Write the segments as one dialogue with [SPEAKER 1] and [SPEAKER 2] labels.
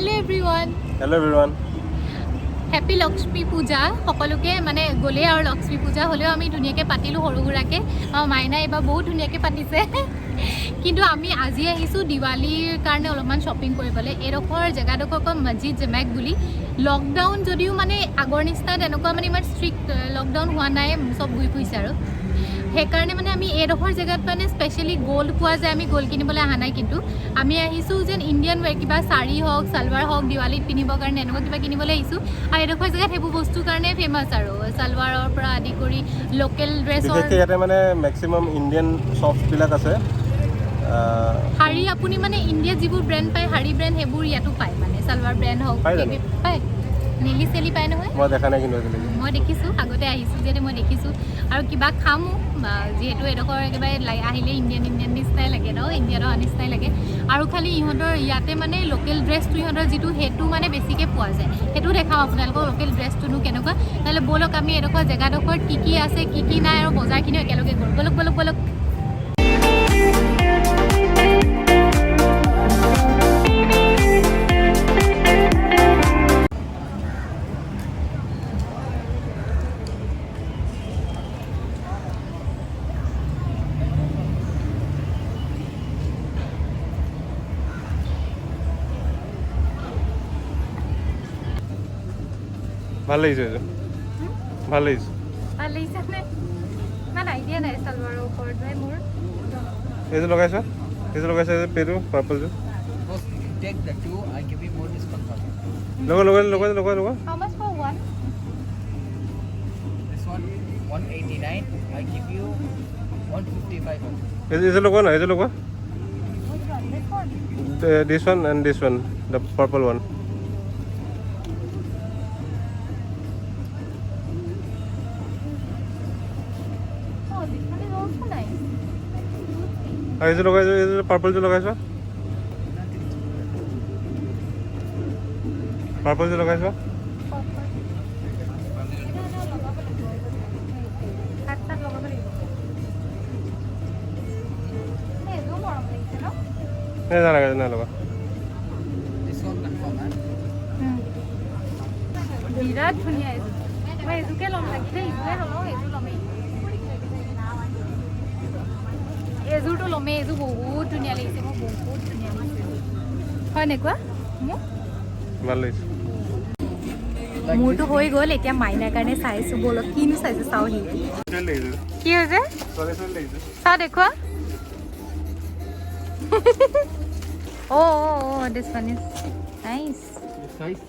[SPEAKER 1] Hello everyone.
[SPEAKER 2] Hello everyone.
[SPEAKER 1] Happy Lakshmi Puja সকলোকে। মানে গ'লেই আৰু লক্ষ্মী পূজা হ'লেও আমি ধুনীয়াকৈ পাতিলোঁ সৰু সুৰাকৈ। আৰু মাইনা এইবাৰ বহুত ধুনীয়াকৈ পাতিছে। কিন্তু আমি আজি আহিছোঁ দিৱালীৰ কাৰণে অলপমান শ্বপিং কৰিবলৈ। এইডোখৰ জেগাডোখৰ কয় মছজিদ জেমেক বুলি। লকডাউন যদিও মানে আগৰ নিচিনা তেনেকুৱা মানে ইমান ষ্ট্ৰিক্ট লকডাউন হোৱা নাই, চব ঘূৰি ফুৰিছে আৰু সেইকাৰণে মানে আমি এইডোখৰ জেগাত মানে স্পেচিয়েলি গ'ল্ড পোৱা যায়। আমি গ'ল্ড কিনিবলৈ অহা নাই, কিন্তু আমি আহিছোঁ যেন ইণ্ডিয়ান ৱেৰ কিবা শাৰী হওক, ছালৱাৰ হওক, দিৱালীত পিন্ধিবৰ কাৰণে এনেকুৱা কিবা কিনিবলৈ আহিছোঁ। আৰু এইডোখৰ জেগাত সেইবোৰ বস্তুৰ কাৰণে ফেমাছ আৰু ছালৱাৰৰ পৰা আদি কৰি লোকেল ড্ৰেছৰ।
[SPEAKER 2] বিশেষকৈ ইয়াতে মানে মেক্সিমাম ইণ্ডিয়ান শ্বপছবিলাক আছে।
[SPEAKER 1] শাৰী আপুনি মানে ইণ্ডিয়াত যিবোৰ ব্ৰেণ্ড পায়, শাৰী ব্ৰেণ্ড, সেইবোৰ ইয়াতো পায়। মানে ছালৱাৰ ব্ৰেণ্ড হওক।
[SPEAKER 2] পায় জানো?
[SPEAKER 1] পায়, নেলি চেলি পায় নহয়।
[SPEAKER 2] মই দেখা নাই কিন্তু আজিলৈকে।
[SPEAKER 1] মই দেখিছোঁ, আগতে আহিছোঁ যিহেতু মই দেখিছোঁ। আৰু কিবা খামো বা যিহেতু এডোখৰ একেবাৰে আহিলে ইণ্ডিয়ান ইণ্ডিয়ান নিচিনাই লাগে ন, ইণ্ডিয়াত অহা নিচিনাই লাগে। আৰু খালি ইহঁতৰ ইয়াতে মানে লোকেল ড্ৰেছটো ইহঁতৰ যিটো সেইটো মানে বেছিকৈ পোৱা যায়, সেইটো দেখাম আপোনালোকক লোকেল ড্ৰেছটোনো কেনেকুৱা। নহ'লে ব'লক আমি এডোখৰ জেগাডোখৰত কি কি আছে, কি কি নাই আৰু বজাৰখিনিও একেলগে কৰোঁ। ব'লক ব'লক ব'লক।
[SPEAKER 2] ভাল লাগিছে এইযোৰ, ভাল লাগিছে।
[SPEAKER 1] ভাল লাগিছেনে? ইমান আইডিয়া নাই চালৱাৰৰ ওপৰত ভাই মোৰ।
[SPEAKER 2] এইযোৰ লগাইছা, এইযোৰ লগাইছা, এইযোৰ পেটো পাৰ্পলযোৰ।
[SPEAKER 3] Boss, you take the two, I give you more discount for it.
[SPEAKER 2] লগোৱা লগোৱা লগোৱা লগোৱা লগোৱা।
[SPEAKER 1] How much for one?
[SPEAKER 3] This one, 189, I give you 155 only.
[SPEAKER 2] এইযোৰ লগোৱা না, এইযোৰ লগোৱা।
[SPEAKER 1] Which one? This one?
[SPEAKER 2] This one and this one, the purple one.
[SPEAKER 1] Oh, this one is also nice.
[SPEAKER 2] আৰু এইযোৰ লগাইছোঁ, এইযোৰ পাৰ্পলযোৰ লগাইছা, পাৰ্পলযোৰ লগাইছা।
[SPEAKER 1] Purple. এইটো লগাব লাগিব। হাত চাত লগাব লাগিব। এই এযোৰ মৰম লাগিছে ন?
[SPEAKER 2] নাই নালাগে, নাই লগা।
[SPEAKER 3] This one confirm, huh?
[SPEAKER 1] বিৰাট ধুনীয়া এযোৰ। মই এযোৰকে ল'ম লাগিলে, ইযোৰে নলওঁ, এযোৰ ল'মেই। এযোৰটো ল'মেই, এযোৰ বহুত ধুনীয়া লাগিছে মোৰ, বহুত ধুনীয়া লাগিছে। হয় নে কোৱা মোক?
[SPEAKER 2] ভাল লাগিছে।
[SPEAKER 3] Like
[SPEAKER 1] মোৰতো হৈ গ'ল, এতিয়া মাইনাৰ কাৰণে চাইছোঁ। ব'লক, কিনো চাইছে চাওহি।
[SPEAKER 2] ছোৱালী লাগিছে।
[SPEAKER 1] কি হৈছে?
[SPEAKER 2] ছোৱালী ছোৱালী লাগিছে।
[SPEAKER 1] চাওঁ, দেখুৱা। Oh, this one is nice.
[SPEAKER 3] This size. This.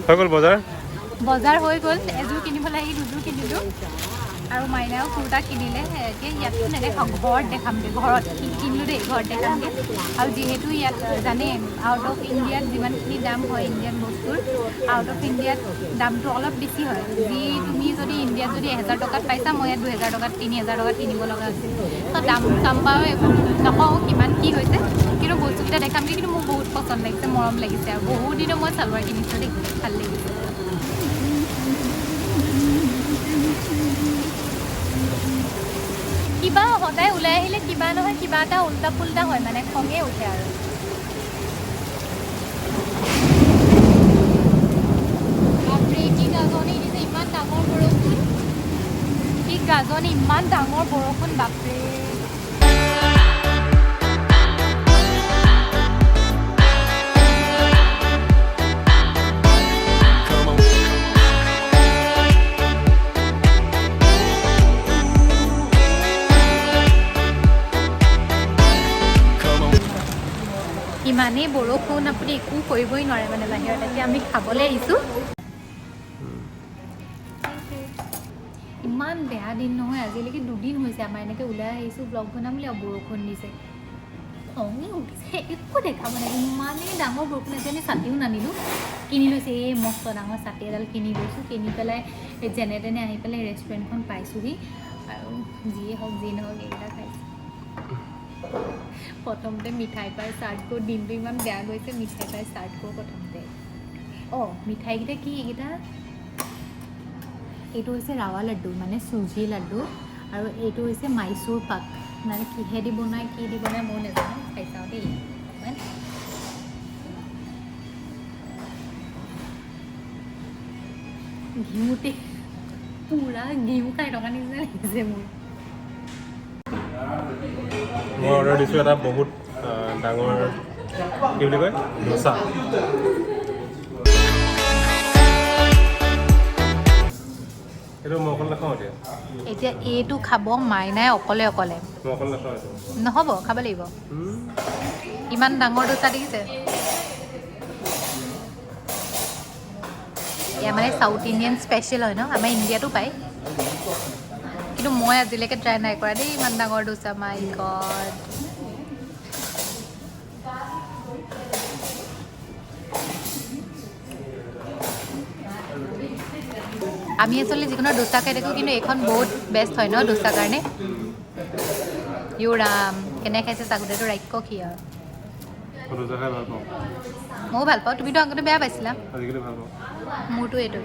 [SPEAKER 2] হৈ গ'ল বজাৰ।
[SPEAKER 1] বজাৰ হৈ গ'ল। এযোৰ কিনিবলৈ আহি দুযোৰ কিনিলোঁ আৰু মাইনাও কুৰ্তা কিনিলে। এতিয়া ইয়াততো নেদেখাওঁ, ঘৰত দেখামগৈ। ঘৰত কি কিনিলোঁ দেই, ঘৰত দেখামগৈ। আৰু যিহেতু ইয়াত জানে আউট অফ ইণ্ডিয়াত যিমানখিনি দাম হয় ইণ্ডিয়ান বস্তুৰ, আউট অফ ইণ্ডিয়াত দামটো অলপ বেছি হয়। যি তুমি যদি ইণ্ডিয়াত যদি 1000 টকাত পাইছা, মই ইয়াত 2000 টকাত, 3000 টকাত কিনিব লগা হৈছে। ত' দাম চাম বাৰু এইবোৰ নকওঁ কিমান কি হৈছে, কিন্তু বস্তুকেইটা দেখামগৈ। কিন্তু মোৰ বহুত পচন্দ লাগিছে, মৰম লাগিছে আৰু বহুত দিনৰ মই চালৱাৰ কিনিছোঁ দেই, ভাল লাগিছে। কিবা সদায় ওলাই আহিলে কিবা নহয় কিবা এটা উল্টা পুল্টা হয়, মানে খঙে উঠে আৰু। বাপৰে, কি গাজনি দিছে, ইমান ডাঙৰ বৰষুণ, কি গাজনি, ইমান ডাঙৰ বৰষুণ, বাপৰে। ইমানেই বৰষুণ, আপুনি একো কৰিবই নোৱাৰে মানে বাহিৰত। এতিয়া আমি খাবলৈ আহিছোঁ। ইমান বেয়া দিন নহয়, আজিলৈকে দুদিন হৈছে আমাৰ এনেকৈ ওলাই আহিছোঁ ব্লগ বনাম বুলি আৰু বৰষুণ দিছে, খঙে উঠিছে, একো দেখাব নাই। ইমানেই ডাঙৰ বৰষুণ। আজি আমি ছাতিও নানিলোঁ, কিনি লৈছে। এই মস্ত ডাঙৰ ছাতি এডাল কিনি লৈছোঁ, কিনি পেলাই সেই যেনে তেনে আহি পেলাই ৰেষ্টুৰেণ্টখন পাইছোঁহি। আৰু যিয়ে হওক যি নহওক এইকেইটা খাইছোঁ। প্ৰথমতে মিঠাই পাই ষ্টাৰ্ট কৰোঁ, দিনটো ইমান বেয়া গৈছে, মিঠাই পাই ষ্টাৰ্ট কৰোঁ প্ৰথমতে। অঁ, মিঠাইকেইটা কি এইকেইটা? এইটো হৈছে ৰাৱা লাড্ডু, মানে চুজি লাড্ডু, আৰু এইটো হৈছে মাইচুৰ পাক, মানে কিহেদি বনায় কি দি বনায় ময়ো নাজানো, খাই চাওঁ দেই অকণমান। ঘিউতে পূৰা ঘিউ খাই থকা নিচিনা লাগিছে মোৰ।
[SPEAKER 2] মই অৰ্ডাৰ দিছোঁ এটা বহুত ডাঙৰ কি বুলি কয় ডোচা। এইটো মই অকলে নাখাওঁ এতিয়া।
[SPEAKER 1] এতিয়া এইটো খাব মাইনাই অকলে অকলে।
[SPEAKER 2] মই অকলে নাখাওঁ এইটো।
[SPEAKER 1] নহ'ব, খাব লাগিব। ইমান ডাঙৰ ডোচা দেখিছে? এয়া মানে চাউথ ইণ্ডিয়ান স্পেচিয়েল হয় ন, আমাৰ ইণ্ডিয়াতো পায়, কিন্তু মই আজিলৈকে ট্ৰাই নাই কৰা দেই ইমান ডাঙৰ ডোচা। মাই গড, আমি আচলতে যিকোনো ডোচা খাই থাকোঁ, কিন্তু এইখন বহুত বেষ্ট হয় ন ডোচা কাৰণে। ইউ ৰাম, কেনেকৈ খাইছে চাগোতেতো ৰাক্ষসী আৰু।
[SPEAKER 2] মই ডোচা খাই ভাল পাওঁ।
[SPEAKER 1] ময়ো ভাল পাওঁ, তুমিতো আগতে বেয়া পাইছিলা।
[SPEAKER 2] আজিকালি ভাল পাওঁ।
[SPEAKER 1] মোৰতো এইটো।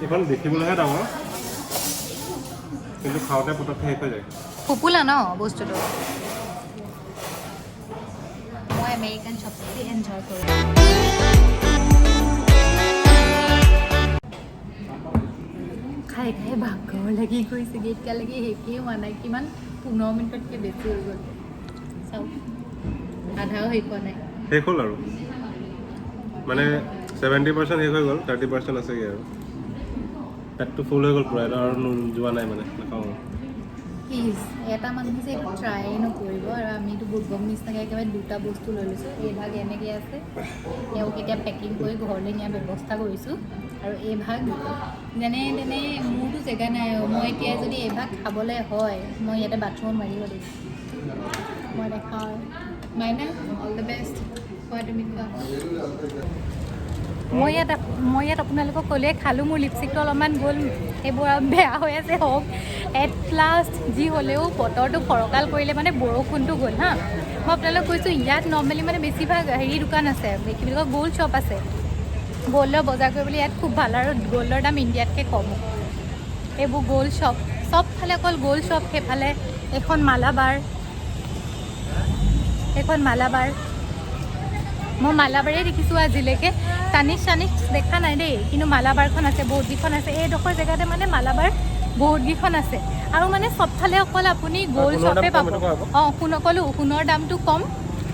[SPEAKER 2] এইখন দেখিবলৈহে ডাঙৰ, কিন্তু খাওঁতে পটককৈ শেষ হৈ যায়।
[SPEAKER 1] ফোপোলা ন বস্তুটো। মই আমেৰিকান চবচে এনজয় কৰোঁ। খাই খাই ভাগৰ লাগি গৈছেগৈ, এতিয়ালৈকে শেষেই হোৱা নাই। কিমান 15 মিনিটতকৈ বেছি হৈ গ'ল, চাওক আধাও শেষ হোৱা নাই।
[SPEAKER 2] শেষ হ'ল আৰু, মানে 70% শেষ হৈ গ'ল, 30% আছেগৈ আৰু। পেটটো ফুল হৈ গ'ল পূৰা, আৰু যোৱা নাই, মানে নাখাওঁ আৰু।
[SPEAKER 1] প্লিজ এটা মানুহে যে একো ট্ৰাই নকৰিব। আৰু আমিতো বুৰ্বক নিচিনাকৈ একেবাৰে দুটা বস্তু লৈ লৈছোঁ। এইভাগ এনেকৈ আছে, তেওঁক এতিয়া পেকিং কৰি ঘৰলৈ নিয়াৰ ব্যৱস্থা কৰিছোঁ। আৰু এইভাগ যেনে তেনে, মোৰতো জেগা নাই আৰু। মই এতিয়া যদি এইভাগ খাবলৈ হয়, মই ইয়াতে বাথৰুমত মাৰিব লাগিব। মই দেখাওঁ মাইনা, অল the best. খোৱা, তুমি খোৱা। মই ইয়াত আপোনালোকক ক'লে খালোঁ, মোৰ লিপষ্টিকটো অলপমান গ'ল, সেইবোৰ আৰু বেয়া হৈ আছে। হওক, এট লাষ্ট যি হ'লেও বতৰটো ফৰকাল কৰিলে, মানে বৰষুণটো গ'ল। হা, মই আপোনালোকক কৈছোঁ, ইয়াত নৰ্মেলি মানে বেছিভাগ হেৰি দোকান আছে, কি বুলি কয়, গ'ল্ড শ্বপ আছে। গ'ল্ডৰ বজাৰ কৰিবলৈ ইয়াত খুব ভাল, আৰু গ'ল্ডৰ দাম ইণ্ডিয়াতকৈ কম। এইবোৰ গ'ল্ড শ্বপ, চবফালে অকল গ'ল্ড শ্বপ। সেইফালে এইখন মালাবাৰ, এইখন মালাবাৰ। মই মালাবাৰেই দেখিছোঁ আজিলৈকে, তানিছ চানিছ দেখা নাই দেই, কিন্তু মালাবাৰখন আছে, বহুতকেইখন আছে এইডোখৰ জেগাতে, মানে মালাবাৰ বহুতকেইখন আছে। আৰু মানে চবফালে অকল আপুনি গ'ল্ড
[SPEAKER 2] সোণৰ দাম
[SPEAKER 1] শ্বপে
[SPEAKER 2] কম
[SPEAKER 1] পাব।
[SPEAKER 2] এইটো কোৱা আকৌ।
[SPEAKER 1] অঁ, সোণ ক'লোঁ, সোণৰ দামটো কম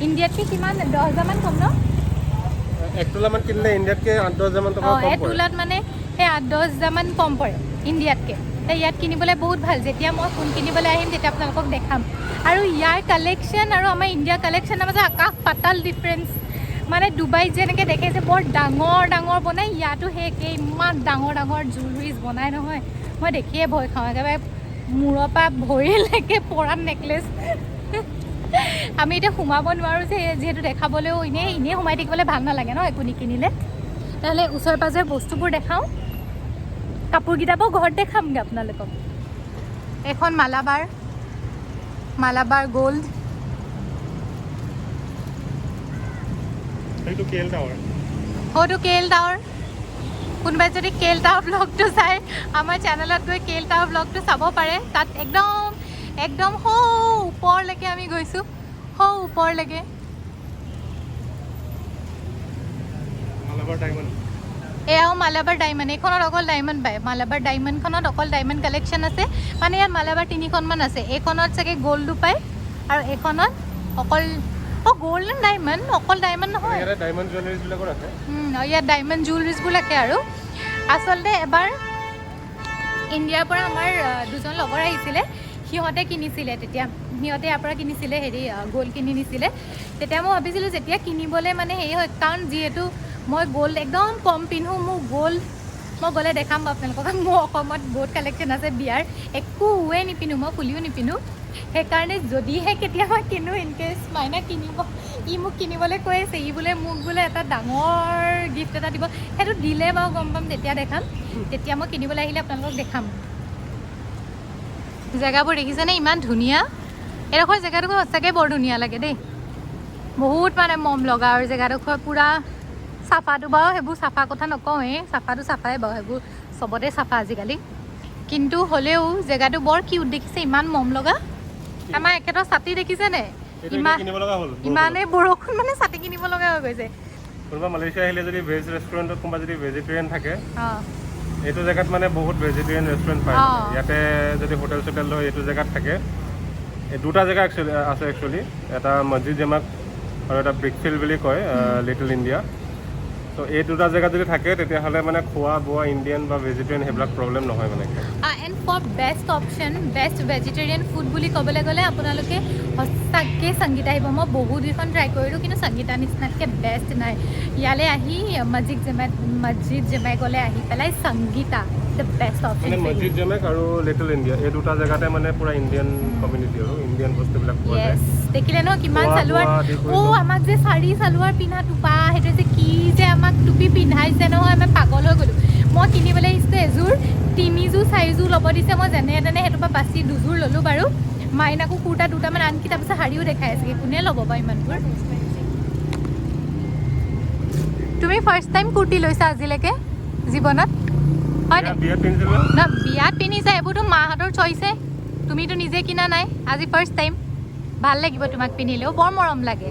[SPEAKER 1] ইণ্ডিয়াতকৈ। কিমান, 10 হাজাৰমান কম ন?
[SPEAKER 2] এক তোলামান কিনিলে ইণ্ডিয়াতকৈ 8-10 হাজাৰমান টকা
[SPEAKER 1] অঁ,
[SPEAKER 2] কম
[SPEAKER 1] এক
[SPEAKER 2] পৰে।
[SPEAKER 1] তোলাত মানে সেই 8-10 হাজাৰমান কম পৰে ইণ্ডিয়াতকৈ। ইয়াত কিনিবলৈ বহুত ভাল। যেতিয়া মই সোণ কিনিবলৈ আহিম তেতিয়া আপোনালোকক দেখাম। আৰু ইয়াৰ কালেকশ্যন আৰু আমাৰ ইণ্ডিয়াৰ কালেকশ্যনৰ মাজত আকাশ পাতাল ডিফাৰেঞ্চ। মানে ডুবাইত যেনেকৈ দেখাইছে বৰ ডাঙৰ ডাঙৰ বনায়, ইয়াতো সেই একেই, ইমান ডাঙৰ ডাঙৰ জুৱেলাৰীজ বনায় নহয়, মই দেখিয়ে ভয় খাওঁ। একেবাৰে মূৰৰ পৰা ভৰিলৈকে পৰা নেকলেছ। আমি এতিয়া সোমাব নোৱাৰোঁ যে, যিহেতু দেখাবলৈও এনেই এনেই সোমাই থাকিবলৈ ভাল নালাগে ন একো নিকিনিলে। তেতিয়াহ'লে ওচৰে পাঁজৰে বস্তুবোৰ দেখাওঁ, কাপোৰকেইটা বাৰু ঘৰত দেখামগৈ আপোনালোকক। এইখন মালাবাৰ, মালাবাৰ গ'ল্ড।
[SPEAKER 2] সেইটো কে এল টাৱাৰ।
[SPEAKER 1] হয়তো কে এল টাৱাৰ। কোনোবাই যদি কে এল টাৱাৰ ব্লগটো চাই, আমাৰ চেনেলত গৈ কে এল টাৱাৰ ব্লগটো চাব পাৰে। তাত একদম একদম সৌ ওপৰলৈকে আমি গৈছোঁ, সৌ ওপৰলৈকে।
[SPEAKER 2] মালাবাৰ ডায়মণ্ড।
[SPEAKER 1] এয়াও মালাবাৰ ডায়মণ্ড। এইখনত অকল ডায়মণ্ড পায়। মালাবাৰ ডায়মণ্ডখনত অকল ডায়মণ্ড কালেকশ্যন আছে। মানে ইয়াত মালাবাৰ তিনিখনমান আছে। এইখনত চাগে গ'ল্ডো পায়, আৰু এইখনত অকল গ'ল্ড নে ডায়মণ্ড, অকল ডায়মণ্ড নহয়।
[SPEAKER 2] ইয়াতে ডায়মণ্ড জুৱেলাৰীজবিলাকো ৰাখে।
[SPEAKER 1] ইয়াত ডায়মণ্ড জুৱেলাৰীজবোৰ ৰাখে। আৰু আচলতে এবাৰ ইণ্ডিয়াৰ পৰা আমাৰ দুজন লগৰ আহিছিলে, সিহঁতে কিনিছিলে তেতিয়া, সিহঁতে ইয়াৰ পৰা কিনিছিলে, হেৰি গ'ল্ড কিনি নিছিলে। তেতিয়া মই ভাবিছিলোঁ যেতিয়া কিনিবলৈ মানে হেৰি হয়, কাৰণ যিহেতু মই গ'ল্ড একদম কম পিন্ধোঁ, মোৰ গ'ল্ড মই গ'লে দেখাম বাৰু আপোনালোকক, মোৰ অসমত বহুত কালেকশ্যন আছে বিয়াৰ, একোৱে নিপিন্ধোঁ মই, ফুলিও নিপিন্ধোঁ। সেইকাৰণে যদিহে কেতিয়াবা কিনো, ইন কেছ মাইনা কিনিব ই মোক কিনিবলৈ কৈ আছে, ই বোলে মোক বোলে এটা ডাঙৰ গিফ্ট এটা দিব। সেইটো দিলে বাৰু গম পাম, তেতিয়া দেখাম। তেতিয়া মই কিনিবলৈ আহিলে আপোনালোকক দেখাম। জেগাবোৰ দেখিছেনে ইমান ধুনীয়া। এইডোখৰ জেগাডোখৰ সঁচাকৈ বৰ ধুনীয়া লাগে দেই, বহুত মানে মৰম লগা। আৰু জেগাডোখৰ পূৰা চাফাটো বাৰু সেইবোৰ চাফা কথা নকওঁৱেই, চাফাটো চাফাই বাৰু, সেইবোৰ চবতে চাফা আজিকালি। কিন্তু হ'লেও জেগাটো বৰ কিউট দেখিছে, ইমান মৰম লগা। আমাৰ এখেতৰ ছাতি দেখিছেনে?
[SPEAKER 2] এইটো
[SPEAKER 1] ইমান
[SPEAKER 2] এতিয়া কিনিব লগা হ'ল।
[SPEAKER 1] ইমানেই বৰষুণ মানে ছাতি কিনিব লগা হৈ গৈছে।
[SPEAKER 2] কোনোবা মালয়েছিয়া আহিলে যদি ভেজ ৰেষ্টুৰেণ্টত কোনোবা যদি ভেজিটেৰিয়ান থাকে,
[SPEAKER 1] অঁ।
[SPEAKER 2] এইটো জেগাত মানে বহুত ভেজিটেৰিয়ান ৰেষ্টুৰেণ্ট পায়। ইয়াতে যদি হোটেল চোটেল লৈ এইটো জেগাত থাকে। এই দুটা জেগা একচুৱেলি আছে, একচুৱেলি এটা মছজিদ জেমাক আৰু এটা ব্ৰিকফিল্ড বুলি কয়, লিটল ইণ্ডিয়া। ত' এই দুটা জেগাত যদি থাকে তেতিয়াহ'লে মানে খোৱা বোৱা ইণ্ডিয়ান বা ভেজিটেৰিয়ান সেইবিলাক প্ৰব্লেম নহয় মানে।
[SPEAKER 1] And for best option, best vegetarian food বুলি ক'বলৈ গ'লে আপোনালোকে সঁচাকৈ সংগীতা আহিব। মই বহুত কেইখন ট্ৰাই কৰিলোঁ, কিন্তু সংগীতা নিচিনাতকৈ বেষ্ট নাই। ইয়ালৈ আহি মছজিদ জেমাইকলৈ আহি পেলাই সংগীতা the best option.
[SPEAKER 2] মানে মছজিদ জেমেক আৰু লিটল ইণ্ডিয়া, এই দুটা জেগাতে মানে পূৰা ইণ্ডিয়ান কমিউনিটি আৰু ইণ্ডিয়ান বস্তুবিলাক পোৱা যায়।
[SPEAKER 1] য়েছ, দেখিলে ন কিমান
[SPEAKER 2] খোৱা
[SPEAKER 1] চালোৱাৰ
[SPEAKER 2] বোৱা আদি কৰি
[SPEAKER 1] অ'
[SPEAKER 2] চব।
[SPEAKER 1] আমাক যে শাৰী চালোৱাৰ পিন্ধা টোপা, সেইটো যে কি যে আমাক টুপি পিন্ধাইছে নহয়, আমি পাগল হৈ গ'লোঁ। মই কিনিবলৈ আহিছিলোঁ এযোৰ, তিনিযোৰ চাৰিযোৰ ল'ব দিছে। মই যেনে তেনে সেইটোৰ পৰা বাচি দুযোৰ ল'লোঁ বাৰু। মাইনাকো কুৰ্তা দুটামান, আনকি তাৰপিছত শাৰীও দেখাই আছেগৈ। কোনে ল'ব বাৰু ইমানবোৰ? তুমি ফাৰ্ষ্ট টাইম কুৰ্তি লৈছা আজিলৈকে জীৱনত, হয়নে?
[SPEAKER 2] বিয়াত পিন্ধিছিলোঁ।
[SPEAKER 1] ন, বিয়াত পিন্ধিছা, এইবোৰতো মাহঁতৰ চইচে, তুমিতো নিজে কিনা নাই। আজি ফাৰ্ষ্ট টাইম, ভাল লাগিব তোমাক পিন্ধিলেও, বৰ মৰম লাগে।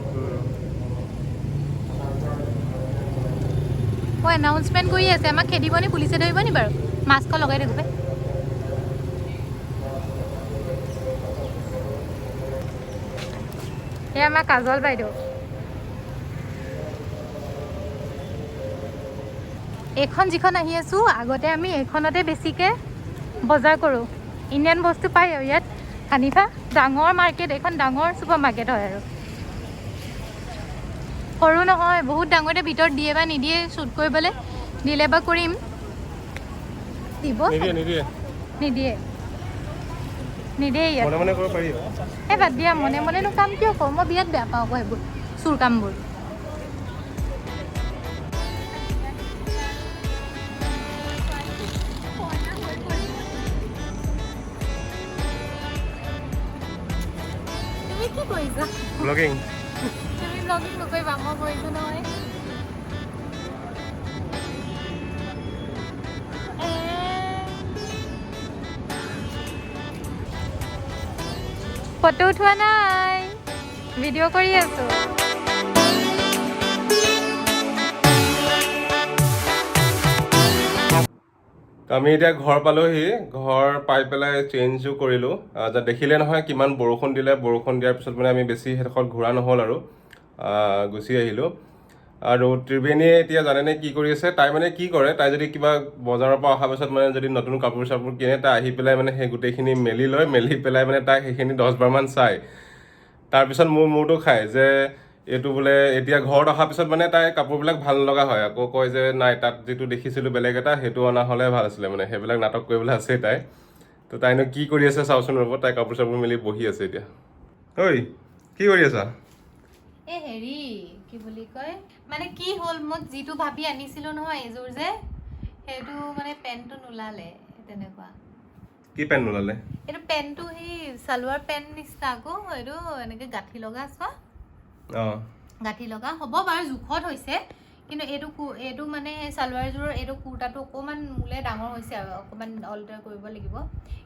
[SPEAKER 1] অ', এনাউন্সমেণ্ট কৰি আছে, আমাক খেদিব নি? পুলিচে ধৰিব নি বাৰু? মাস্কখন লগাই থাকোঁ পাই। এয়া আমাৰ কাজল বাইদেউ। এইখন যিখন আহি আছোঁ, আগতে আমি এইখনতে বেছিকৈ বজাৰ কৰোঁ। ইণ্ডিয়ান বস্তু পায় আৰু ইয়াত হানিফা ডাঙৰ মাৰ্কেট, এইখন ডাঙৰ ছুপাৰ মাৰ্কেট হয় আৰু সৰু নহয়, বহুত ডাঙৰ। এতিয়া ভিতৰত দিয়ে বা নিদিয়ে শ্বুট কৰিবলৈ, দিলে বা কৰিম। দিব।
[SPEAKER 2] নিদিয়ে, নিদিয়ে।
[SPEAKER 1] নিদিয়ে, নিদিয়ে ইয়াত।
[SPEAKER 2] মনে মনে কৰিব পাৰি।
[SPEAKER 1] এই বাদ দিয়া, মনে মনেনো কাম কিয় কৰোঁ? মই বিৰাট বেয়া পাওঁ আকৌ সেইবোৰ চুৰ কামবোৰ। তুমি কি কৰিছা?
[SPEAKER 2] ব্লগিং।
[SPEAKER 1] তুমি ব্লগিং নকৰিবা, মই কৰিছোঁ নহয়। এ। ফটো উঠোৱা নাই, ভিডিঅ' কৰি আছোঁ।
[SPEAKER 2] আমি এতিয়া ঘৰ পালোহি। ঘৰ পাই পেলাই চেঞ্জো কৰিলোঁ। দেখিলে নহয় কিমান বৰষুণ দিলে। বৰষুণ দিয়াৰ পিছত মানে আমি বেছি সেইডোখৰত ঘূৰা নহ'ল আৰু গুচি আহিলোঁ। আৰু ত্ৰিবেণীয়ে এতিয়া জানেনে কি কৰি আছে? তাই মানে কি কৰে, তাই যদি কিবা বজাৰৰ পৰা অহাৰ পিছত মানে যদি নতুন কাপোৰ চাপোৰ কিনে, তাই আহি পেলাই মানে সেই গোটেইখিনি মেলি লয়। মেলি পেলাই মানে তাই সেইখিনি 10 বাৰমান চায়। তাৰপিছত মোৰ মূৰটো খায় যে এইটো বোলে এতিয়া ঘৰত অহাৰ পিছত মানে তাই কাপোৰবিলাক ভাল নলগা হয়। আকৌ কয় যে নাই, তাত যিটো দেখিছিলোঁ বেলেগ এটা, সেইটো অনা হ'লে ভাল আছিলে। মানে সেইবিলাক নাটক কৰিবলৈ আছেই তাই। তো তাইনো কি কৰি আছে চাওচোন ৰ'ব। তাই কাপোৰ চাপোৰ মেলি বহি আছে এতিয়া। ঐ, কি কৰি আছা?
[SPEAKER 1] এই হেৰি কি বুলি কয়, মানে কি হ'ল, মই যিটো ভাবি আনিছিলোঁ নহয় এইযোৰ যে, সেইটো মানে পেণ্টটো নোলালে তেনেকুৱা।
[SPEAKER 2] কি পেণ্ট নোলালে?
[SPEAKER 1] এইটো পেণ্টটো সেই চালোৱাৰ পেণ্ট নিচিনা আকৌ, এইটো এনেকৈ গাঁঠি লগা চোৱা। গাঁঠি লগা হ'ব বাৰু, জোখত হৈছে। কিন্তু এইটো মানে সেই চালোৱাৰযোৰৰ এইটো কুৰ্তাটো অকণমান মোলে ডাঙৰ হৈছে আৰু অকণমান অল্টাৰ কৰিব লাগিব।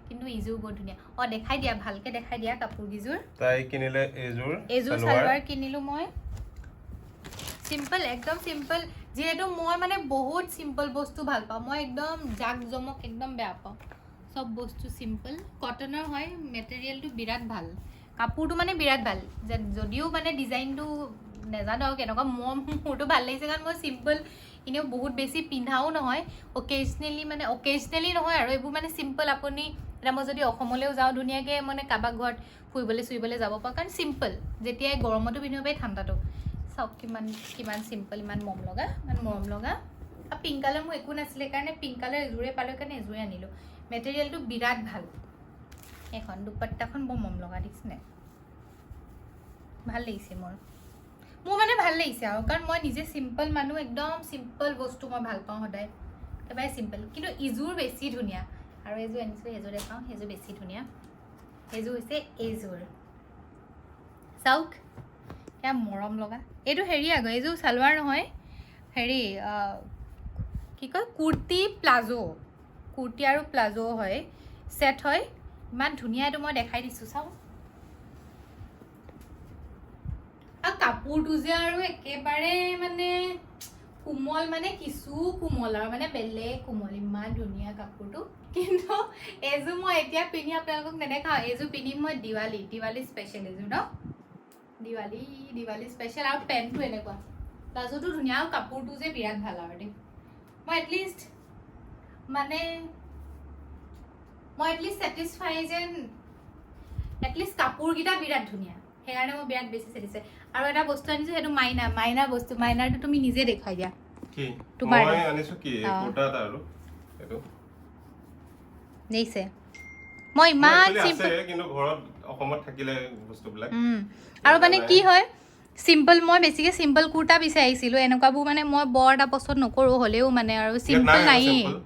[SPEAKER 1] কিন্তু ইযোৰ বৰ ধুনীয়া। অঁ, দেখাই দিয়া, ভালকৈ দেখাই দিয়া কাপোৰকেইযোৰ।
[SPEAKER 2] তাই কিনিলে এইযোৰ।
[SPEAKER 1] এইযোৰ।
[SPEAKER 2] চালোৱাৰ।
[SPEAKER 1] চালোৱাৰ কিনিলোঁ মই, চিম্পল, একদম চিম্পল। যিহেতু মই মানে বহুত চিম্পল বস্তু ভাল পাওঁ, মই একদম জাক জমক একদম বেয়া পাওঁ। চব বস্তু চিম্পল। কটনৰ হয়, মেটেৰিয়েলটো বিৰাট ভাল, কাপোৰটো মানে বিৰাট ভাল। যদিও মানে ডিজাইনটো নাজানো আৰু কেনেকুৱা, মোৰটো ভাল লাগিছে, কাৰণ মই চিম্পল এনেও বহুত বেছি পিন্ধাও নহয়, অকেজনেলি, মানে অকেজনেলি নহয় আৰু এইবোৰ মানে চিম্পল। আপুনি এতিয়া মই যদি অসমলৈও যাওঁ, ধুনীয়াকৈ মানে কাৰোবাৰ ঘৰত ফুৰিবলৈ চুৰিবলৈ যাব পাৰোঁ, কাৰণ চিম্পল। যেতিয়াই গৰমতো পিন্ধিব পাৰি, ঠাণ্ডাতো। চাওক কিমান কিমান চিম্পল, ইমান মৰম লগা, ইমান মৰম লগা। আৰু পিংক কালাৰ মোৰ একো নাছিলে কাৰণে পিংক কালাৰ এযোৰে পালোঁ কাৰণে এযোৰে আনিলোঁ। মেটেৰিয়েলটো বিৰাট ভাল। এইখন দুপাট্টাখন বৰ মৰম লগা, দেখিছেনে? ভাল লাগিছে মোৰ। মোৰ মানে ভাল লাগিছে আৰু, কাৰণ মই নিজে চিম্পল মানুহ, একদম চিম্পল বস্তু মই ভাল পাওঁ সদায়, একেবাৰে চিম্পল। কিন্তু ইযোৰ বেছি ধুনীয়া। আৰু এযোৰ আনিছোঁ, সেইযোৰ দেখাওঁ, সেইযোৰ বেছি ধুনীয়া। সেইযোৰ হৈছে এইযোৰ, চাওক, এয়া মৰম লগা। এইটো হেৰি আকৌ, এইযোৰ চালৱাৰ নহয়, হেৰি কি কয়, কুৰ্তি প্লাজো, কুৰ্তি আৰু প্লাজো হয়, ছেট হয়। ইমান ধুনীয়া, এইটো মই দেখাই দিছোঁ, চাওঁ। আৰু কাপোৰটো যে আৰু একেবাৰে মানে কোমল, মানে কিছু কোমল আৰু মানে বেলেগ কোমল, ইমান ধুনীয়া কাপোৰটো। কিন্তু এইযোৰ মই এতিয়া পিন্ধি আপোনালোকক নেদেখাওঁ, এইযোৰ পিন্ধিম মই দিৱালী, দিৱালী স্পেচিয়েল এইযোৰ ন, দিৱালী, দিৱালী স্পেচিয়েল। আৰু পেণ্টটো এনেকুৱা, প্লাজোটো ধুনীয়া আৰু কাপোৰটো যে বিৰাট ভাল আৰু দেই। মই এটলিষ্ট মানে মই এটলিষ্ট ছেটিছফাই যেন এটলিষ্ট কাপোৰকেইটা বিৰাট ধুনীয়া, সেইকাৰণে মই বিৰাট বেছি ছেটিছফাই। আৰু এটা বস্তু আনিছোঁ, সেইটো মাইনা, মাইনাৰ বস্তু, মাইনাৰটো তুমি নিজে দেখুৱাই দিয়া।
[SPEAKER 2] কি?
[SPEAKER 1] তোমাৰ
[SPEAKER 2] মই আনিছো কি? কুৰ্তা এটা আৰু এইটো
[SPEAKER 1] দেখিছে, মই ইমান
[SPEAKER 2] actually
[SPEAKER 1] simple
[SPEAKER 2] আছে, কিন্তু ঘৰত অসমত থাকিলে বস্তুবিলাক
[SPEAKER 1] আৰু মানে কি হয়, চিম্পল, মই বেছিকৈ চিম্পল কুৰ্তা বিচাৰিছিলোঁ, এনেকুৱাবোৰ মানে মই বৰ এটা পচন্দ নকৰোঁ, হ'লেও মানে আৰু চিম্পল
[SPEAKER 2] নাই
[SPEAKER 1] নায়েই,
[SPEAKER 2] simple।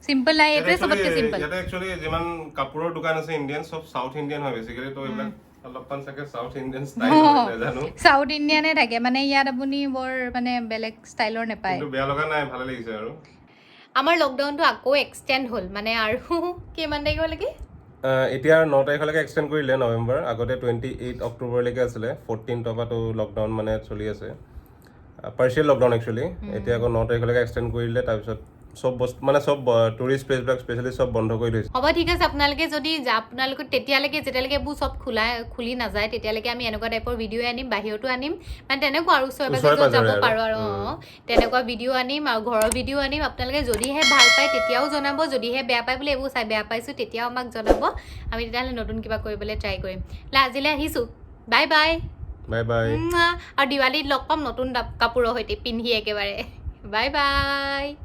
[SPEAKER 1] চিম্পল নাই,
[SPEAKER 2] ইয়াতে
[SPEAKER 1] এইটোৱে চবতকৈ চিম্পল।
[SPEAKER 2] ইয়াতে একচুৱেলি যিমান কাপোৰৰ দোকান আছে ইণ্ডিয়ান, চব চাউথ ইণ্ডিয়ান হয় বেচিকেলি, তো এইবিলাক অলপমান চাগে চাউথ ইণ্ডিয়ান ষ্টাইল হয়, নাজানো।
[SPEAKER 1] চাউথ ইণ্ডিয়ানে থাকে মানে ইয়াত, আপুনি বৰ মানে বেলেগ ষ্টাইলৰ নাপায়।
[SPEAKER 2] কিন্তু বেয়া লগা নাই, ভালে লাগিছে আৰু।
[SPEAKER 1] আমাৰ লকডাউনটো আকৌ এক্সটেণ্ড হ'ল, মানে আৰু কিমান তাৰিখলৈকে?
[SPEAKER 2] এতিয়া 9 তাৰিখলৈকে এক্সটেণ্ড কৰিলে নৱেম্বৰ। আগতে 28 অক্টোবৰলৈকে আছিলে, 14ৰ পৰাতো লকডাউন মানে চলি আছে, পাৰ্চিয়েল লকডাউন একচুৱেলি। এতিয়া আকৌ 9 তাৰিখলৈকে এক্সটেণ্ড কৰি দিলে। তাৰপিছত চব বস্তু মানে চব টুৰিষ্ট প্লেচবিলাক স্পেচিয়েলি চব বন্ধ কৰি থৈছে।
[SPEAKER 1] হ'ব, ঠিক আছে। আপোনালোকে যদি আপোনালোকে তেতিয়ালৈকে, যেতিয়ালৈকে এইবোৰ চব খুলি নাযায়, তেতিয়ালৈকে আমি এনেকুৱা টাইপৰ ভিডিঅ' আনিম, বাহিৰতো আনিম, মানে তেনেকুৱা আৰু ওচৰে পাজৰে
[SPEAKER 2] ওচৰে
[SPEAKER 1] য'ত যাব
[SPEAKER 2] পাজৰে আৰু।
[SPEAKER 1] পাৰোঁ আৰু, তেনেকুৱা ভিডিঅ' আনিম আৰু ঘৰৰ ভিডিঅ' আনিম। আপোনালোকে যদিহে ভাল পায় তেতিয়াও জনাব, যদিহে বেয়া পায় বোলে এইবোৰ চাই বেয়া পাইছোঁ তেতিয়াও আমাক জনাব। আমি তেতিয়াহ'লে নতুন কিবা কৰিবলৈ ট্ৰাই কৰিম। আজিলৈ আহিছোঁ, বাই বাই।
[SPEAKER 2] Bye bye.
[SPEAKER 1] আৰু দিৱালীত লগ পাম নতুন কাপোৰৰ সৈতে পিন্ধি একেবাৰে। Bye bye.